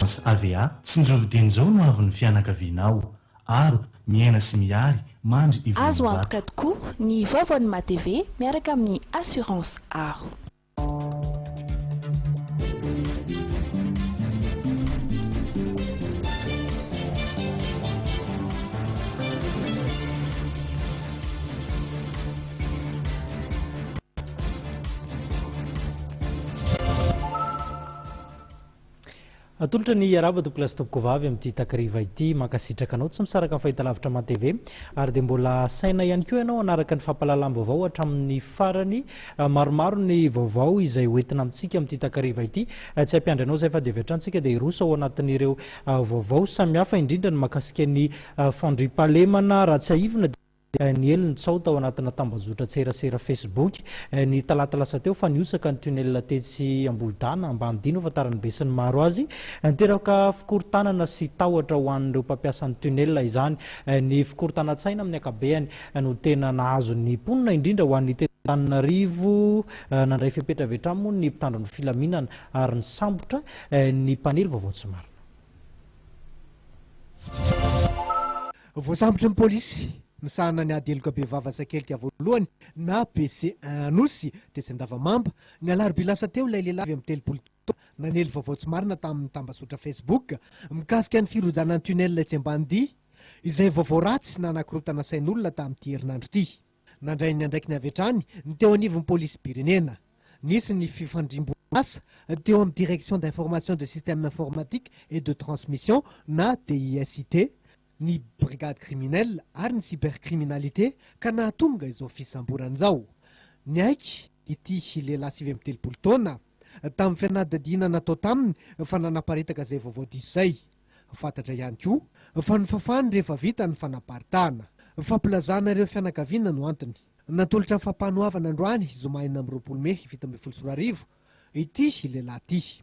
AVA, Tsinjovy dieny izao no avin'ny fianakavianao. Aro, miaina sy mihary, mandry Azo ivon'ny antoka vato. tokoa ny vaovaon'ny MaTv miaraka amin'ny Assurance Aro. Atolotra ny hiarahaba tompokolahy sy tompokovavy amin'ity takariva ity. Mankasitraka anao tsy misaraka amin'ny fahitalavitra MaTV ary dia mbola asaina ihany koa ianao hanaraka ny fampahalalam-baovao hatramin'ny farany. Maromaro ny vaovao izay hoentina amintsika amin'ity takariva ity. Tsy hampiandry anao izay fa dia avy hatrany isika dia hiroso ao anatin'ireo vaovao samihafa indrindra ny mahakasika ny fandriampahalemana. Raha tsiahivina dia niely ny tsaho tao anatina tambajotran-tserasera Facebook ny talata lasa teo fa nihotsaka ny tunnel tetsy Ambohidana, Ambanidia no ahafantaran'ny besinimaro azy. Niteraka fikorontanana sy tahotra ho an'ireo mpampiasa ny tunnel izany. Ny fikorontanan-tsaina amin'ny ankabeany no tena nahazo ny mponina, indrindra ho an'ny teto Antananarivo. Nandray fepetra avy hatrany moa ny mpitandro ny filaminana ary nisambotra ny mpanely vaovao tsy marina. Voasambotry ny polisy misahana ny ady heloka bevava sakelika voalohany na PC un Anosy, tetsy Andavamamba, ny alarobia lasa teo ilay lehilahy 39 taona nanely vaovao tsy marina tamin'ny tambazotra Facebook mikasika ny firodanan'ny tunnel etsy Ambanidia, izay vaovao ratsy nanakorontana sain'olona tamin'ity herinandro ity. Nandray ny andraikiny avy hatrany ny teo anivon'ny polisim-pirenena. Nisy ny fifandrimbon'asa teo amin'ny Direction d'information de système informatique et de transmission na DISIT, ny Brigade criminelle ary ny cybercriminalité ka nahatonga izao fisamborana izao. Niaiky ity lehilahy 39 taona tamin'ny fanadihadiana natao taminy fa nanaparitaka izay vaovao diso izay. Fantatra ihany koa fa nofafany rehefa vita ny fanaparitahana. Fampilazana ireo fianakaviana no antony. Natolotra ny fampanoavana androany zoma 26 mey 2017 ity lehilahy ity.